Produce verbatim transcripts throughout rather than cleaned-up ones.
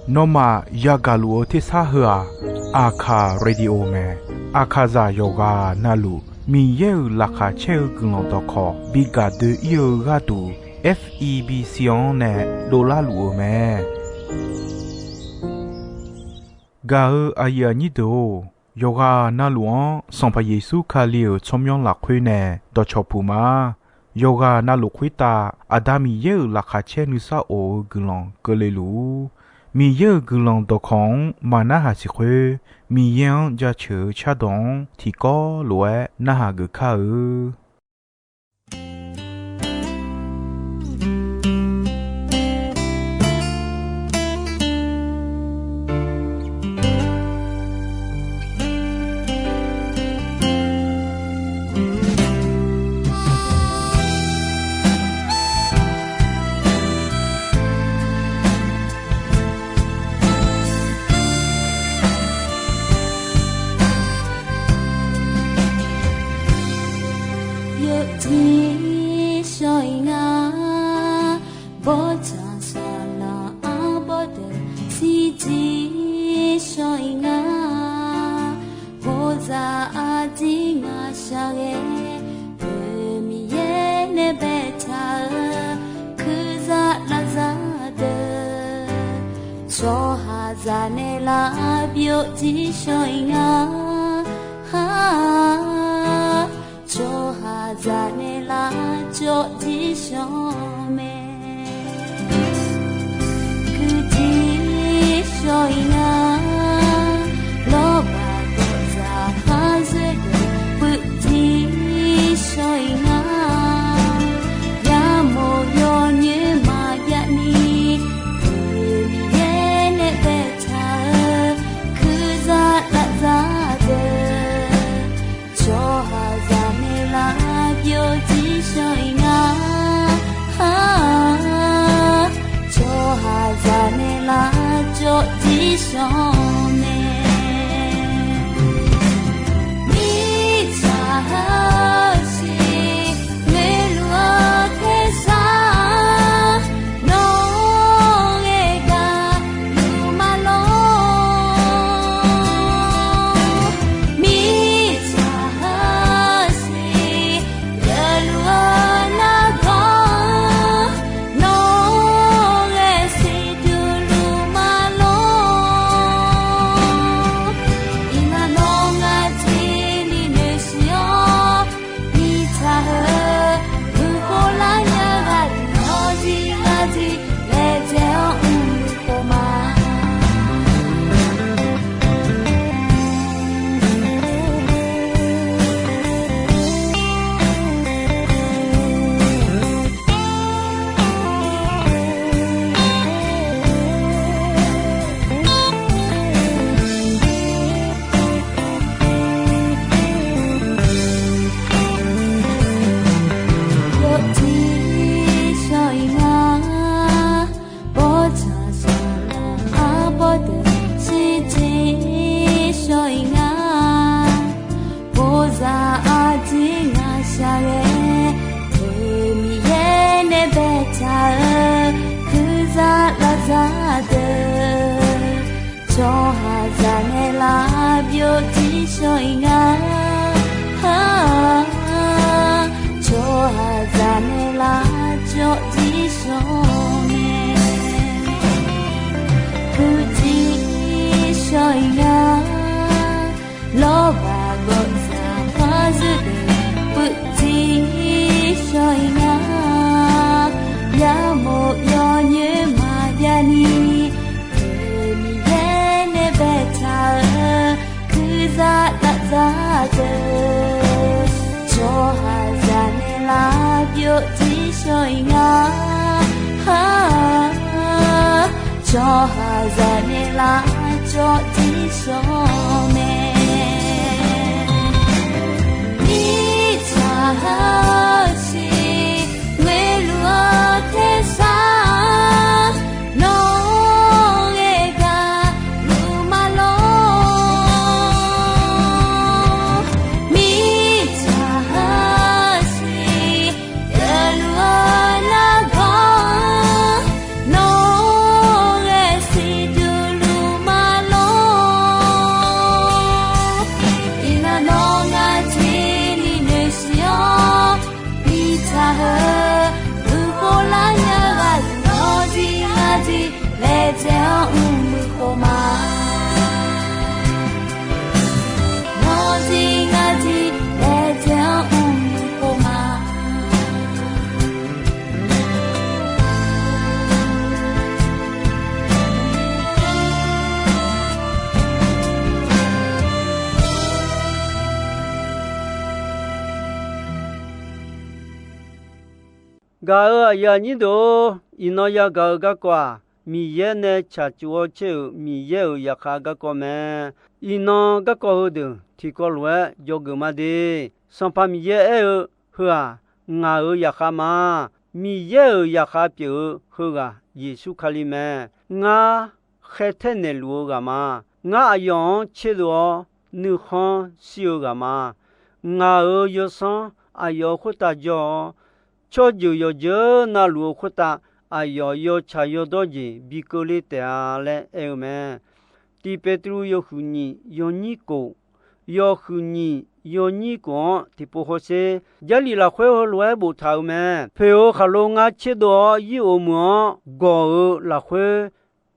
Nawmaf yagaq luf-eu tersar heu-aq, Aqkaq Radio mae. Aqkaqzaq yawqghaq navluf Miqyaer-euq laqkhaq caer-eu guiqlanq dawqkawq bi gaq doe-ir-eu gharduq, F E B C-anr nae dovlar luf-eu mae. Gaq-eu aqyuif aqnyir deuq-or, yawqghaq navluf-anr Sanqpaq Yeqsur Kali-euq tsawrmyanr lafkhoer nae dawqcawq puq ma. Yawqghaq navluf khoertav Aqda Miqyaer-euq laqkhaq caer nuisar of-eu guiqlanq keuvle luf-ur. Miqyaer-euq guiqlanq dawqkawq-anr maqnarhaq siq khoer, Miqyaer-anr jaceuq-eu cardawq-anr tiqkawv lof-aer narhaq geuf kar-eu. Yawjir shawr-ir nga, bawrtsanq saqlaq arbawr deuq shirjir shawr-ir nga. Bawzaq arjir ngaq shaqghae, Miqyaer nae baetaq-eu kurzaq lavzaq deuq, tsawrhaqzaq nae lavbyov jir shawr-ir nga. Tsawrhaqzaq nae lavcawv jir shawr mae. Kuirjir shawr-ir nga, lawrbaq gawqzaq kharzoer deuq puivjir shawr-ir nga. Yamawr yawnyoer maqjav ni, Miqyaer nae baetaq-eu kurzaq lavzaq deuq, tsawrhaqzaq nae lavbyov jir shawr-ir nga. Tsawrhaqzaq nae lavcawv jir shawr mae. Mirtsaq heusiq ngoeqluf-eu tersar, nawq-anr ghae gaq luf ma lor. Mirtsaq heusiq yaeqluf-eu nargawr, nawq-anr ghae siqduq luf ma lor. Iqmalavngar tiqni noeqshiq-awr, mirtsaq heu buqpov lar nya ghaq deuq-anr jir lar jir laejae-awr mrluf pov ma. Yawjir shawr-ir nga, bawrtsanq saqlaq arbawr deuq shirjir shawr-ir nga. Bawzaq arjir ngaq shaqghae, Miqyaer nae baetaq-eu kurzaq lavzaq deuq, tsawrhaqzaq nae lavbyov jir shawr-ir nga. Tsawrhaqzaq nae lavcawv jir shawr mae. Puivjir shawr-ir nga, lawrbaq gawqzaq kharzoer deuq puivjir shawr-ir nga. Yamawr yawnyoer maqjav ni, Miqyaer nae baetaq-eu kurzaq lavzaq deuq, tsawrhaqzaq nae lavbyov jir shawr-ir nga. Tsawrhaqzaq nae lavcawv jir shawr mae. Mirtsaq heusiq ngoeqluf-eu tersar, nawq-anr ghae gaq luf ma lor. Mirtsaq heusiq yaeqluf-eu nargawr, nawq laejae-anr mr-eu khof ma. Nawr jir ngar jir laejae-anr mr-eu khof ma. Gaq-euq aqyuif aqnyir deuq-or, iqnan yagaq-eu garkawv-aq, Miqyaer nae tsaqtsuf-awr caer-euq Miqyaer-euq zaqkhav garkawv mae. Iqnan garkawv heudeuq tiqkawv lof-aer dzawgeuf ma de. Sanqpaq Miqyaer aer-eu heu-aq, ngaq-euq zaqkhav ma. Miqyaer-euq zaqkhav pyeuf-eu heughaq Yeqsur Kali mae. Ngar khaer taer naeqluf-eu ghaq ma. Ngar aqyawf-anr tserdov-awr nuikhanr shir-eu ghaq ma. Ngaq-euq yawsanr aqyawf-euq khoertav jawr-awr, tsawrjeuq yawqjeuq navluf-eu khoertav aqyawf yawtsaq yawdawr jeq bi keuvle taef-a laer aer-eu mae. Tiq Peqtruv yawhuiq nyiq yawnyir kof, yawhuiq nyiq yawnyir kof-anr tiqpov hawsher. Jarlif lafkhoer heulof-aer boftaq-euq mae. Poeq-eu khaqlo ngar tserdov-awr yir of meuq-anr gawq-eu lafkhoer,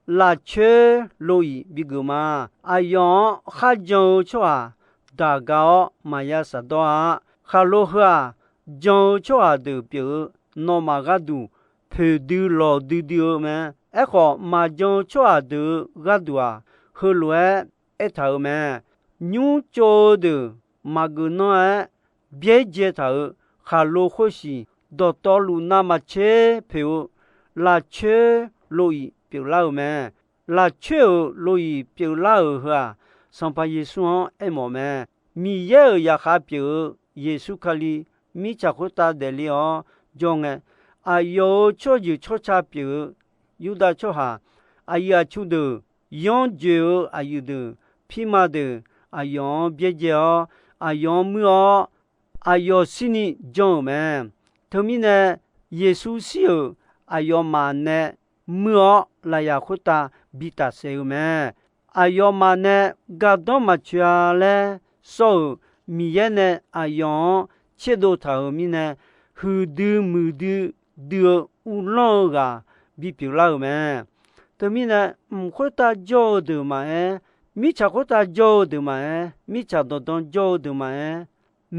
lafcoer lov-iq bigeuf ma. Aqyawf-anr kharjan-eu tsawrhaq daq ga-awr maqya shafdawr-a. Khaqlo heu-aq, jan-eu tsawrhaq deuq pyeuf-eu nawmaf gharduq poeqdui lawqdui dui-eu mae. Aerkhawf, maqjan-eu tsawrhaq deuq-eu gharduq-aq, heulof-aer aertaq-euq mae. Nymr tsov-eu deuq maqgeuf nanr-aer byaerdzae taq-euq khaqlo khoersiq, dawqtawvluf navmaqtser poeq-eu lafcoer lov-iq pyeuflar-euq mae. Lafcoer-euq lov-iq pyeuflar-euq heu-aq, Sanqpaq Yeqsur-anr aermawf mae. Miqyaer-euq zaqkhav pyeuf-eu Yeqsur Kali mirtsaq khoertav daefle-awr jawr ngae, aqyawf-euq tsawrjeuq tsawrca pyeuf-eu Yurdav tsawrhaq, aqyuif aqtsu deuq, yanr joeq-eu aqyuif deuq, pirma deuq, aqyawf-anr byaerdzae-awr, aqyawf-anr muir-awr, aqyawf shirni janr-euq mae. Teumirnae, Yeqsur shir-euq aqyawfmaf nae muir-awr lafyaq khoertav bi tafsaef-eu mae. Aqyawfmaf nae gardanr maqtsoeq-a laer sawr-euq Miqyaer nae aqyawf-anr tserdov taq-euq mirnae, huiqdui muiqdui dui-eu uvlanr-eu ghaq bipyeuf lar-euq mae. Teumirnae, mq khoertav jawr-eu deuq maqaer, mirtsaq khoertav jawr-eu deuq maqaer, mirtsaq dawqdan jawr-eu deuq maqaer,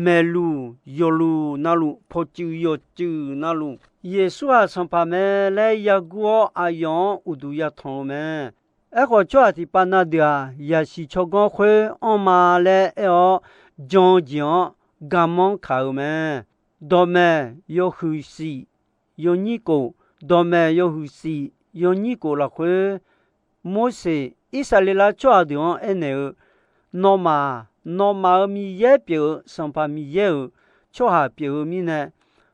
maeqluq yawqluq navluf, pawqtsuif yawqtsuif navluf, Yeqsur-aq Sanqpaq mae laer yagur-awr aqyawf-anr uqduq yatanq-eu mae. Aerkhawf, tsawrhaq tiqpav na deuq-aq, yaqsiq tsawrganr khoer anrma laer aer-awr, jan-eu jeq-anr garmanr kaq-euq mae. Dawqmaeq yawhuiq shif yawnyir kof, dawqmaeq yawhuiq shif yawnyir kof lafkhoer, Morseq Irsaqleqlav tsawrhaq deuq-anr aernaeq-eu, Nawmaf, nawmaf-euq Miqyaer pyeuf-eu Sanqpaq Miqyaer-euq tsawrhaq pyeuf-eu mirnae,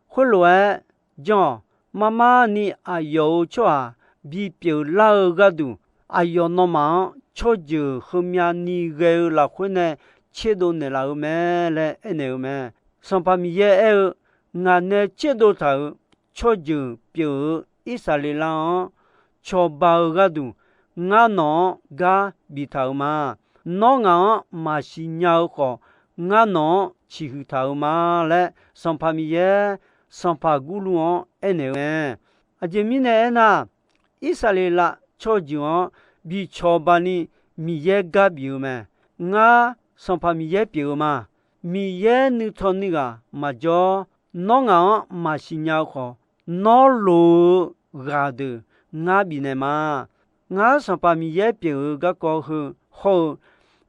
khoerlof-aer janr-awq. Marmarni aqyawf-euq tsawrhaq bipyeuf lar-eu gharduq, aqyawf nawmaf-anr tsawrjeuq heumyav ni ghae-eu lafkhoer nae tserdov naeqlaf-eu mae laer aernaeq-eu mae. Sanqpaq Miqyaer aer-eu, Ngaq nae tserdov taq-euq tsawrjeuq pyeuf-eu Irsaqleqlav-anr cawba-eu gharduq, ngar nawq-anr gar biftaq-euq ma. Nawr ngaq-anr maqsiq nya-eu khawf, ngar nawq-anr ciqhuiq taq-euq ma laer, Sanqpaq Miqyaer, Sanqpaq Gurluv-anr aernaeq-eu mae. Aqjeq mirnae aernar, Irsaqleqlav tsawrjeuq-anr bi cawba ni Miqyaer gar bif-eu mae. Ngar Sanqpaq Miqyaer pyeuf-eu ma. Miqyaer nuitawni ghaq maqjawr. Nawr ngaq-anr maqsiq nya-eu khawf, nawr loq-eu ghaq deuq ngar bifnaeq ma. Ngar Sanqpaq Miqyaer pyeuf-eu garkawv heu hawr-eu,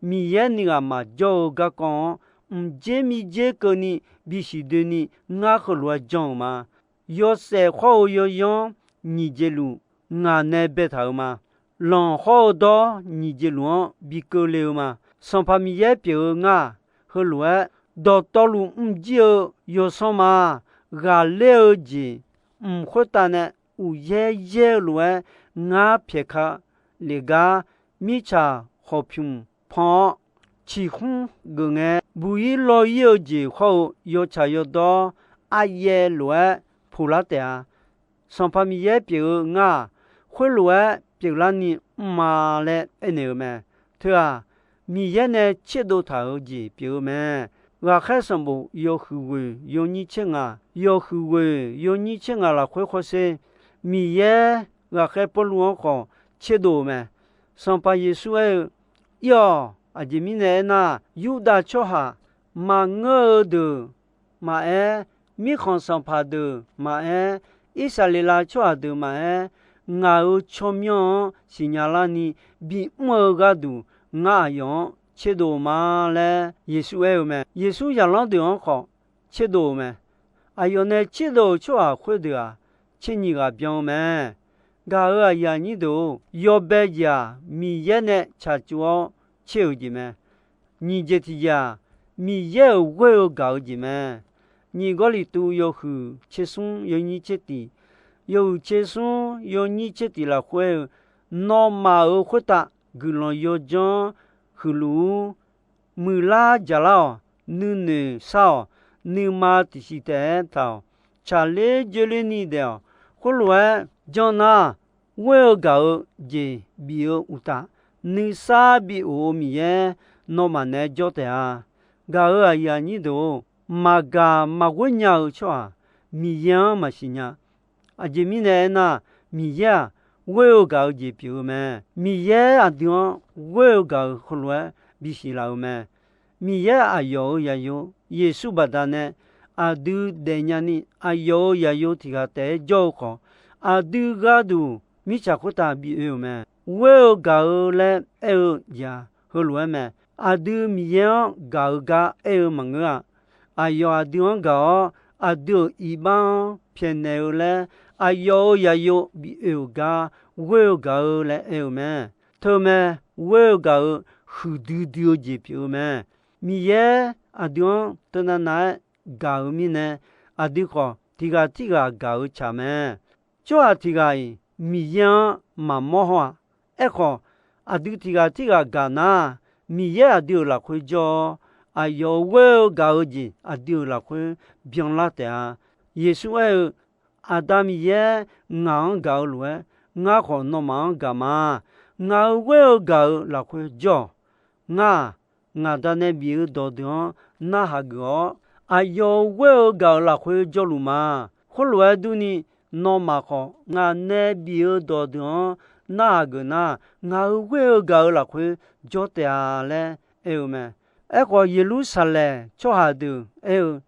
Miqyaer nuighaq maqjawr-eu garkawv-anr mqdzer miqdzer keuvni bisiq doeni ngar heulof-aer janr-euq ma. Yawshaef khawr-eu yawyanr nyiq jeq luf ngaq nae baetaq-euq ma. Lanq khawr-eu dawr nyiq jeq luf-anr bi keuvle-eu ma. Sanqpaq Miqyaer pyeuf-eu ngar-aq, heulof-aer dawqtawvluf mrjir-eu yawsanr ma. Ghaqler-eu jeq mq khoertav nae uqyaer yaer-eu lof-aer ngar pyaeq ka lef gar, mirtsaq khawqpymq pan-awr, ciqkhmr geuf ngae, buq-ir law-ir-eu jeq khawr-eu yawtsaq yawdawr aryaev lof-aer poqlar taef-a. Sanqpaq Miqyaer pyeuf-eu ngar-aq, khoerlof-aer pyeuflarni mr-a laer aernaeq-eu mae. Teu-aq, Miqyaer nae tserdov taq-euq jeq pyeuf-eu mae. Ghaqkhaer sanqbof yawhuiq ghoeq yawnyir tser ngaq, yawhuiq ghoeq yawnyir tser ngaq lafkhoer hawsher, Miqyaer ghaqkhaer Pawrluv-anr khawf tserdov-euq mae. Sanqpaq Yeqsur aer-eu, Ir-awq. Aqjeq mirnae aernar, Yurdav tsawrhaq maqngeur-eu deuq maqaer, mirkhanq sanqpaq deuq maqaer, Irsaqleqlav tsawrhaq deuq maqaer, ngaq-euq tsawrmyanr-anr siqnya larni bimr-eu gharduq, ngar aqyawf-anr tserdov-eu ma laer Yeqsur aer-eu mae. Yeqsur zaqlanr deuq-anr khawf tserdov-euq mae. Aqyawf nae tserdov-euq tsawrhaq khoerdeuq-aq, tser nyiq ghaq byan-eu mae. Gaq-euq aqyuif aqnyir deuq-or, yawbae jeq-aq, Miqyaer nae tsaqtsov-awr tser-euq jeq mae. Nyiq jeq tiq jeq-aq, Miqyaer-euq ghoer-eu gaq-eu jeq mae. Nyiq Gawrliqtu yawhuiq tser smr yawnyir tser tiq, yawhuiq tser smr yawnyir tser tiq lafkhoer-eu, nawmaf-euq khoertav guiqlanq yawdzanr huiqluf-ur. Muiqlar jaqlar-awq. Nuinoeq shar-awq. Nuima tiqsiq taef-aer taq-awq. Tsaqler dzoerler ni daef-awq. Khoerlof-aer janr-nar, ghoer-eu gaq-eu jeq bif-eu uqtaf, nuisar bi of-eu Miqyaer nawmaf naeq-aer jawr taef-a. Gaq-euq aqyuif aqnyir deuq-or, maqgaq maqghoer nya-eu tsawrhaq Miqyaer-anr maqsiq nya. Aqjeq mirnae aernar, Miqyaer-aq, ghoer-eu gaq-eu jeq pyeuf-eu mae. Miqyaer aqdui-anr ghoer-eu gaq-euq heulof-aer bisiq laf-eu mae. Miqyaer aqyawf-euq zaqyo Yeqsur baqdanae aqdui daefnya ni, aqyawf-euq zaqyo tiq ghaq taef-aer jawr-eu khawf, aqdui gharduq mirtsaq khoertav bi oe-euq mae. Ghoer-eu gaq-eu laer aer-eu jeq-aq, heulof-aer mae. Aqdui Miqyaer-anr gaq-eu gar aer-eu maqngeur-a. Aqyawf aqdui-anr gaq-awr, aqdui-euq iqbax-anr pyaeqnaeq-eu laer, aqyawf-euq zaqyo bi oe-euq gar ghoer-eu gaq-eu laer aer-eu mae. Teumae, ghoer-eu gaq-eu huiqdui dui-eu jeq pyeuf-eu mae. Miqyaer aqdui-anr teunav nav-aer gaq-euq mirnae, aqdui khawf tiq ghaq tirghaq gaq-eu tsaq mae. Tsawrhaq tiq ghaq-iq Miqyaer-anr maqmawr haw-aq. Aerkhawf, aqdui tiq ghaq tirghaq gaq nar, Miqyaer aqdui-euq lafkhoer jawr-awr, aqyawf-euq ghoer-eu gaq-eu jeq aqdui-euq lafkhoer byanlar taef-a. Yeqsur aer-eu, Aqda Miqyaer ngaq-anr gaq-eu lof-aer, ngar khawf nawmaf-anr gaq ma. Ngaq-euq ghoer-eu gaq-euq lafkhoer jawr-awq. Ngar-aq, ngaq Da nae bif-eu dawqdeuq-anr narhaq geuf-awr, aqyawf-euq ghoer-eu gaq-euq lafkhoer jawrluf ma. Khoerlof-aer durni, nawmaf khawf ngaq nae bif-eu dawqdeuq-anr narhaq geuf nar, ngaq-euq ghoer-eu gaq-euq lafkhoer jawr taef-a laer aer-eu mae. Aerkhawf, Yeqlursaqlaeq tsawrhaq deuq aer-eu,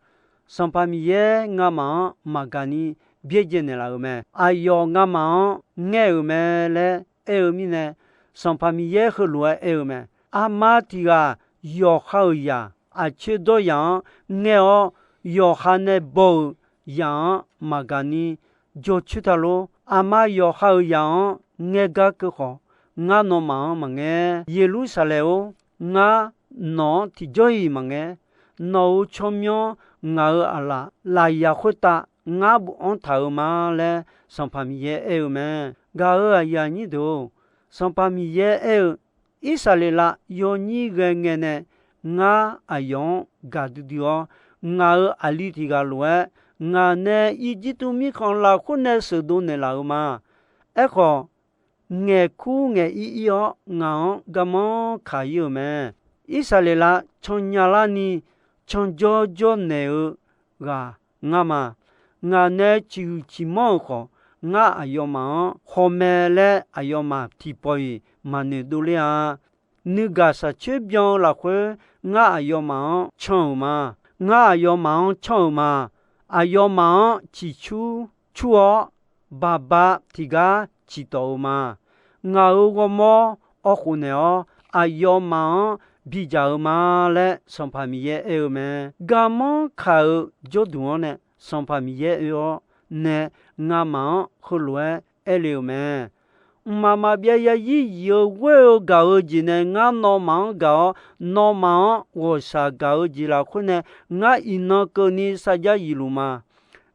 Sanqpaq Miqyaer ngamaf-anr maqgaq ni byaerdzae naeqlaf-euq mae. Aqyawf ngamaf-anr ngaer-euq mae laer aer-eu mirnae, Sanqpaq Miqyaer heulof-aer aer-eu mae. Aqma tiq ghaq yawqha-euq zaq aqcoer dawr zaq-anr ngaer-awr, yawqha nae baw-euq zaq-anr maqgaq ni jawr coer ta lor. Aqma yawqha-euq zaq-anr ngaer gar keuv khawf, ngar nawmaf-anr maqngaer. Yeqlursaqlaeq-or, ngar nawq-anr tiqjawr-iq maqngaer. Nawq-euq tsawrmyanr ngaq-euq aqlaf lafyaq khoertav ngar bofanr taq-euq ma laer, Sanqpaq Miqyaer aer-eu mae. Gaq-euq aqyuif aqnyir deuq-or, Sanqpaq Miqyaer aer-eu, Irsaqleqlav yawnyir ghae ngae nae ngar aqyawf-anr gaqdui dui-awr, ngaq-euq aqli tiq ghaq lof-aer ngaq nae Irjirtuv mirkhanq lafkhoer nae sheuqdov naeqlaf-eu ma. Aerkhawf, ngaeqkur ngaeq ir ir-awr ngaq-anr garmanr kaq ir-euq mae. Irsaqleqlav cannya larni canjawr jawrnaeq-eu ghaq ngar ma. Ngaq nae ciqhuiq ciqmanr-euq khawf, ngar aqyawfmaf-anr khawqmae laer aqyawfmaf tiqpawf-iq maqnoeq dovler-a. Nuigaq shaqcoer byan-eu lafkhoer ngar aqyawfmaf-anr can-euq ma. Ngar aqyawfmaf-anr canr-euq ma. Aqyawfmaf-anr ciqcur cur-awr, baqba tiqgar ciqtawf-eu ma. Ngaq-euq ghawrmawr awrkhof naeq-awr, aqyawfmaf-anr bidzaq-eu ma laer, Sanqpaq Miqyaer aer-eu mae. Garmanr kaq-eu jawrduq-anr nae Sanqpaq Miqyaer oe-awr nae, ngamaf-anr heulof-aer aer le-euq mae. Mqmaq maqbyav yarzir zif-eu ghoer-eu gaq-eu jeq nae ngar nawmaf-anr gaq-awr, nawmaf-anr ghawqshaq gaq-eu jeq lafkhoer nae ngar iqnan keuvni sarjax zifluf ma.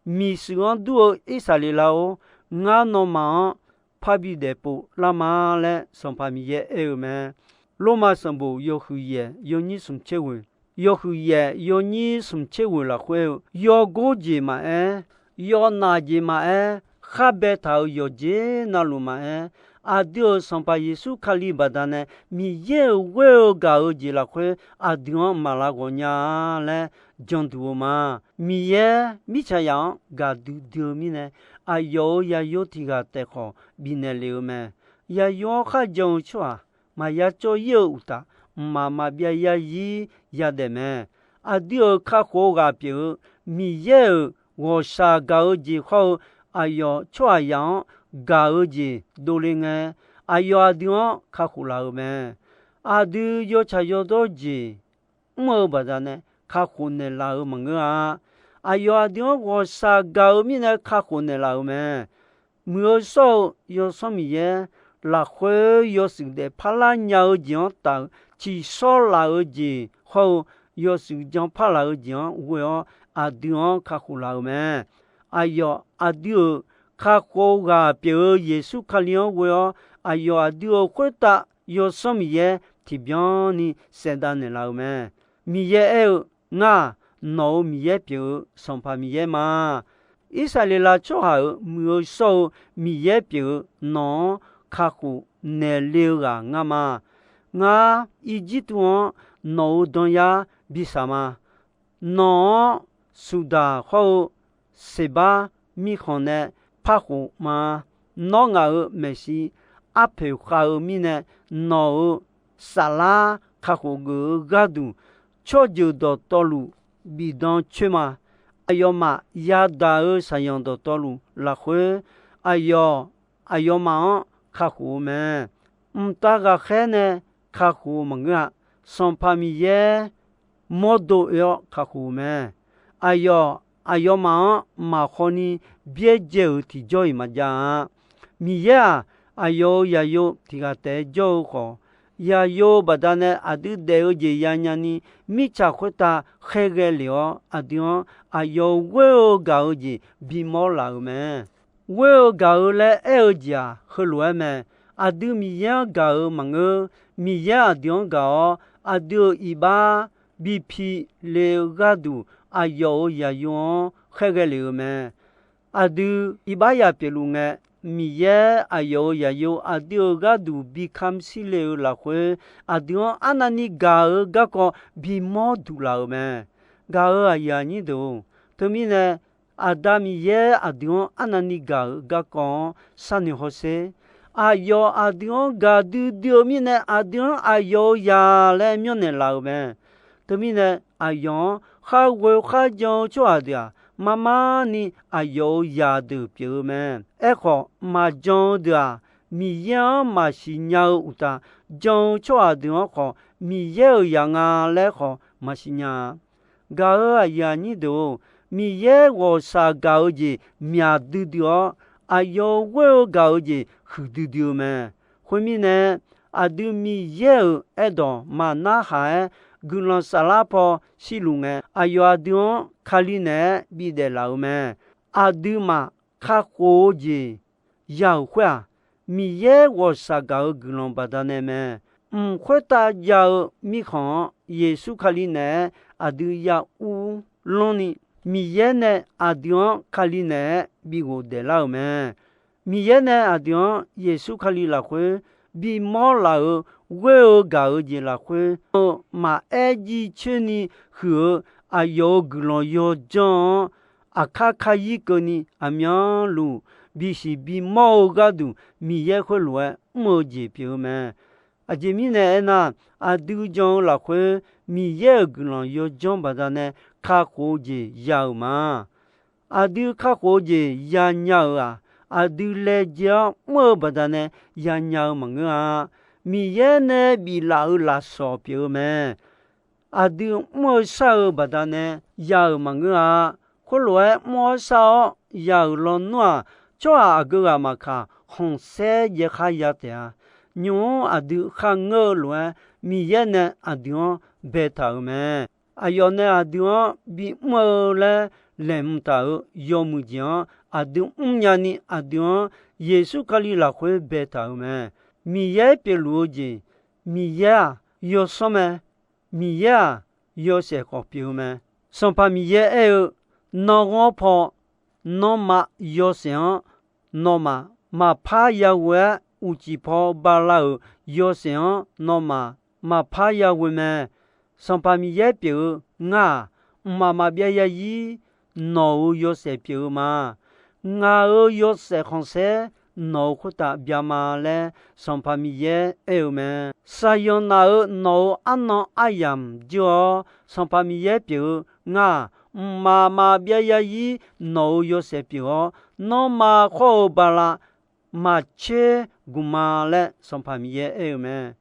Miqshuif-anr dur-eu Irsaqleqlav-or, ngar nawmaf-anr parbi daefpov lar ma laer Sanqpaq Miqyaer aer-eu mae. Lormav sanqbof yawhuiq yaef yawnyir smq tser ghoeq, yawhuiq yaef yawnyir smq tser ghoeq lafkhoer-eu, yawgor jeq maqaer, yawnaf jeq maqaer, khar baetaq-euq yawqjeq navluf maqaer, aqdui-euq Sanqpaq Yeqsur Kali baqdanae Miqyaer-euq ghoer-eu gaq-eu jeq lafkhoer aqdui-anr maq lav ghawq nya-a laer janduq-eu ma. Miqyaer mirtsaqzaq-anr gaqdui dui-eu mirnae, aqyawf-euq yaqyo tiq ghaq taef khawf bifnaeq lef-eu mae. Yaqyo-anr kharjan-eu tsawrhaq maqya cawv-ir-eu uqtaf, mqmaq maqbyav yarzir yadaef mae. Aqdui-euq kakhof ghaq pyeuf-eu Miqyaer-euq ghawqshaq gaq-eu jeq hawr-eu, aqyawf tsawrhaqzaq-anr gaq-eu jeq dovle ngae, aqyawf aqdui-anr kakhof laf-euq mae. Aqdui yawtsaq yawdawr jeq mr-eu baqdanae kakhof naeqlaf-euq maqngeur-a. Aqyawf aqdui-anr ghawqshaq gaq-eu mirnae kakhof naeqlaf-euq mae. Muiq-eu shawr-eu Yawsanr Miqyaer lafkhoer yawshuif daef parlar nya-eu jeq-anr taf-euq tsiqshawr laf-eu jeq hawr-eu, yawshuif janpar laf-eu jeq-anr ghoe-awr aqdui-anr kakhof laf-euq mae. Aqyawf aqdui-euq kakhof ghaq pyeuf-eu Yeqsur Kali-anr ghoe-awr, aqyawf aqdui-euq khoertav Yawsanr Miqyaer tiqbyan ni saevdav naeqlaf-euq mae. Miqyaer aer-eu, Ngar-aq, nawq-euq Miqyaer pyeuf-eu Sanqpaq Miqyaer ma. Irsaqleqlav tsawrhaq-euq muiq-eu shawr-eu Miqyaer pyeuf-eu nawq-anr kakhof naeqle-eu ghaq ngar ma. Ngar Irjirtuv-anr nawq-euq danyar bisaq ma. Nawq-anr Suqdaq hawr-eu Seqbar mirkhanq nae parkhof ma. Nawr ngaq-euq maeqshi arpoeq khav-eu mirnae, nawq-euq saflar kakhof geuf-eu gharduq, tsawrjeuq dawqtawvluf bifdan coer ma. Aqyawfmaf yadaq-eu saqyanq dawqtawvluf lafkhoer, aqyawf aqyawfmaf-anr kakhof-eu mae. Mqtav ghaqkhaer nae kakhof-eu maqngeur-a. Sanqpaq Miqyaer mawrdo oe-awr kakhof-eu mae. Aqyawf aqyawfmaf-anr maqkhawf ni byaerdzae-euq tiqjawr-iq maqjav-a. Miqyaer-aq, aqyawf-euq yaqyo tiq ghaq taef-aer jawr-eu khawf, yaqyo baqdanae aqdui daef-eu jeq yanya ni, mirtsaq khoertav khaerghae lef-awr, aqdui-anr aqyawf-euq ghoer-eu gaq-eu jeq bimawr laf-euq mae. Ghoer-eu gaq-eu laer aer-eu jeq-aq, heulof-aer mae. Aqdui Miqyaer-anr gaq-euq maqngeur. Miqyaer aqdui-anr gaq-awr, aqdui-euq iqbax bipi le-eu gharduq, aqyawf-euq yaqyo-anr khaerghae lef-eu mae. Aqdui iqbaxzaq pyeufluf ngae, Miqyaer aqyawf-euq yaqyo aqdui-euq gharduq bi kamq shir le-eu lafkhoer, aqdui-anr arnavni gaq-eu garkawv bimawr duq laf-euq mae. Gaq-euq aqyuif aqnyir deuq-or, teumirnae Aqda Miqyaer aqdui-anr arnavni gaq-euq garkawv-anr sharnoeq hawsher. Aqyawf aqdui-anr gaqdui dui-eu mirnae, aqdui-anr aqyawf-euq zaq laer myanrnaeq laf-euq mae. Teumirnae, aqyawf-anr khar ghoe kharjan-eu tsawrhaq deuq-aq, marmar ni aqyawf-euq zaq deuq pyeuf-eu mae. Aerkhawf, maqjan-eu deuq-aq, Miqyaer-anr maqsiq nya-eu uqtaf, jan-eu tsawrhaq deuq-anr khawf, Miqyaer-euq zaq nga laer khawf maqsiq nya-a. Gaq-euq aqyuif aqnyir deuq-or, Miqyaer ghawqshaq gaq-eu jeq myaq duidui-awr, aqyawf-euq ghoer-eu gaq-eu jeq huiqdui dui-eu mae. Khoermirnae, aqdui Miqyaer-euq aerdawq maqnarhaq-aer guiqlanq saflar paw shirluf ngae, aqyawf aqdui-anr Kali naeq-aer bidaef laf-euq mae. Aqduimaf kakhof-eu jeq ya-euq khoer-aq, Miqyaer ghawqshaq gaq-eu guiqlanq baqdanae mae. Mq khoertav jav-eu mirkhanq-anr Yeqsur Kali naeq-aer aqdui ya ur lanrni, Miqyaer nae aqdui-anr Kali naeq-aer bi ghofdaef lar-euq mae. Miqyaer nae aqdui-anr Yeqsur Kali lafkhoer bimawr laf-euq ghoer-eu gaq-eu jeq lafkhoer-eu maqaer jiv coerni huiq-eu aqyawf-euq guiqlanq yawjanr-anr aqkar kar-ir keuvni aqmyanluf bisiq bimawr-eu gharduq Miqyaer khoerlof-aer mr-eu jeq pyeuf-eu mae. Aqjeq mirnae aernar, aqdui jan-eu lafkhoer Miqyaer-euq guiqlanq yawjanr baqdanae kakhof-eu jeq ya-euq ma. Aqdui kakhof-eu jeq yanya-euq-aq, aqdui laejae-awr mr-eu baqdanae yanya-eu maqngeur-a. Miqyaer nae biflaf-euq lafsawq pyeuf-eu mae. Aqdui mr-eu shar-eu baqdanae ya-euq maqngeur-a. Khoerlof-aer mr-awr shar-awr ya-euq lawnmr-aq, tsawrhaq aqgeu ghaq maqkaq khanqsaer jaev khar ya taef-a. Nymq-mr aqdui kharngeur-eu lof-aer, Miqyaer nae aqdui-anr baetaq-euq mae. Aqyawf nae aqdui-anr bimr-eu laer laeqhmq taq-euq yawmuiq jeq-anr aqdui mrnya ni, aqdui-anr Yeqsur Kali lafkhoer baetaq-euq mae. Miqyaer pyeufluf-eu jeq, Miqyaer-aq, yawsanr mae. Miqyaer-aq, yawshaef khawf pyeuf-eu mae. Sanqpaq Miqyaer aer-eu, Nanrghanr paw nanrma yawshaef-anr nawmaf maqpar yaghoe-aer uqcif paw bala-euq yawshaef-anr nawmaf maqpar yaghoe mae. Sanqpaq Miqyaer pyeuf-eu ngar-aq, mqmaq maqbyav yazir nawq-euq yawshaef pyeuf-eu ma. Ngaq-euq yawshaef khanqsaer nawq-euq khoertav bya ma laer Sanqpaq Miqyaer aer-eu mae. Saqyanq naf-euq nawq-euq arnan aryamq dzeur-awr, Sanqpaq Miqyaer pyeuf-eu ngar-aq, mqmaq maqbyav yazir nawq-euq yawshaef pyeuf-awr, nanrma khawr-eu bala maqtser guq ma laer Sanqpaq Miqyaer aer-eu mae.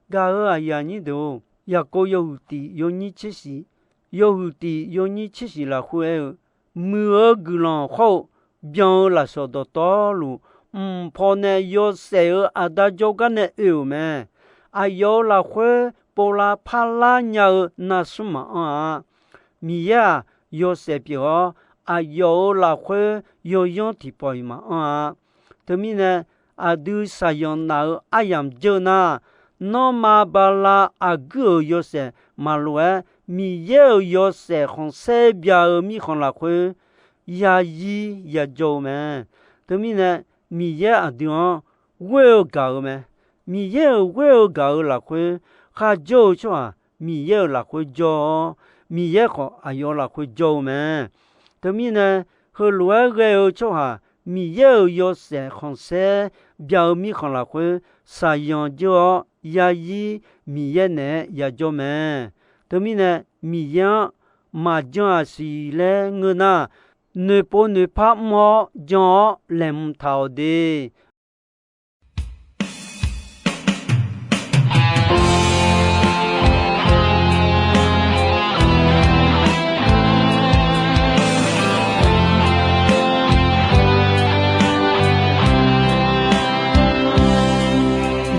Gaq-euq aqyuif aqnyir deuq-or, Yaqkov yawhuiq tiq yawnyir tser shiq, yawhuiq tiq yawnyir tser shiq lafkhoer aer-eu, muiq-eu guiqlanq khawr-eu byan-eu lafsawq dawqtawvluf, mq pawnae yawshaef-euq aqda jawrgar nae oe-euq mae. Aqyawf-euq lafkhoer povlar parlar nya-eu narsmr maqanr-a. Miqyaer-aq, yawshaef pyeuf-awr, aqyawf-euq lafkhoer yawyanr tiqpawf-iq maqanr-a. Teumirnae, aqdui saqyanq naf-euq aryamq dzeur nar, nanrma bala aqguir-euq yawshaef maqlof-aer, Miqyaer-euq yawshaef khanqsaer bya-eu mirkhanq lafkhoer yazir yajawr-eu mae. Teumirnae, Miqyaer aqdui-anr ghoer-eu gaq-eu mae. Miqyaer-euq ghoer-eu gaq-eu lafkhoer kharjawr-eu tsawrhaq Miqyaer-euq lafkhoer jawr-awr, Miqyaer khawf aqyawf lafkhoer jawr-eu mae. Teumirnae, heulof-aer ghae-eu tsawrhaq Miqyaer-euq yawshaef khanqsaer bya-eu mirkhanq lafkhoer saqyanq dzeur-awr yazir Miqyaer naeq-aer yajawr mae. Teumirnae, Miqyaer-anr maqjan-aq siq laer ngeur nar, noeqpov noeqpar mr-awr jan-awr laeqhmq taq-awq de.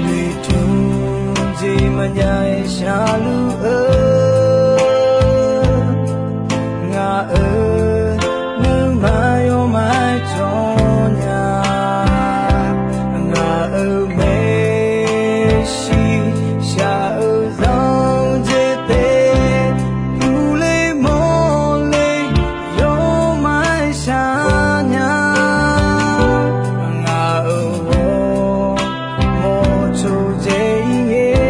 Noeqtmq jeq maqjav-aer sharluf-eu ngaq-euq nuima yawmaf-aer cawnya. Ngaq-euq maeqshi shaq-eu zanq jeq taef, uvle mawrle yawmaf-aer shaqnya. Ngaq-euq ghawrmawr coqdzae-ir ngae,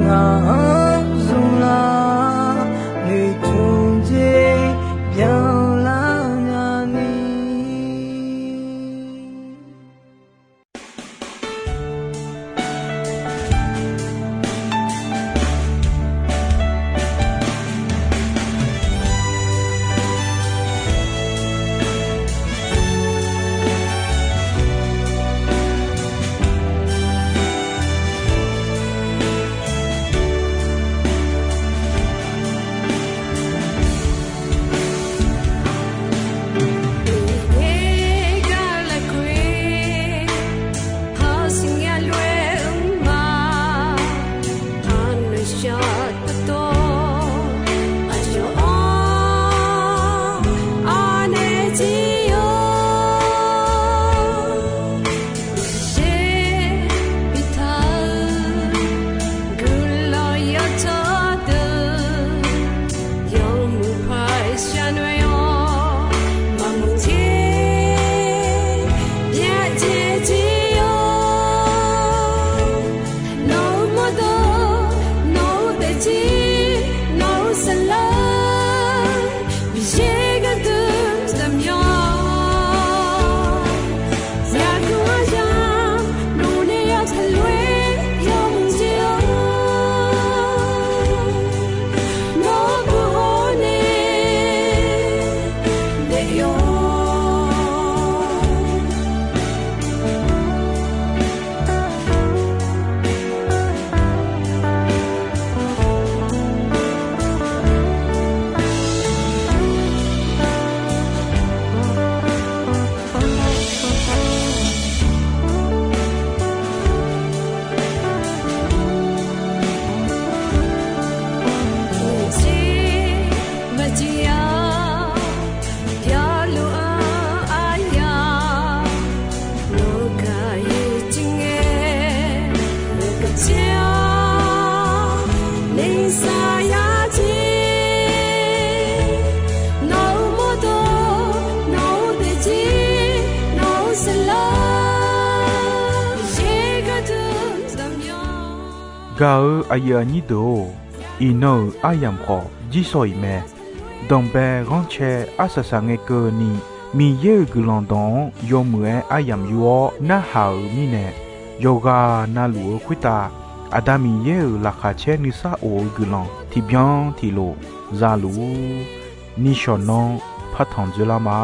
Ngaq-anr zmqlar noeqtmq jeq byanlar nya ni. Gaq-eu aqyuif aqnyir deuq-or, iqnan-euq aryamq khawf jirsawq iq mae. Danqbae ghanrcae arsaq saq ngae keuvni, Miqyaer-euq guiqlanq dawq-anr yawmuiq-aer aryamq yur-awr narhaq-euq mirnae, yawqghaq navluf-eu khoertav Aqda Miqyaer-euq laqkhaq caer nuisar of-eu guiqlanq tiqbyan tiqlof za luf-ur. Nishawq nanr partanq dzoerlar ma.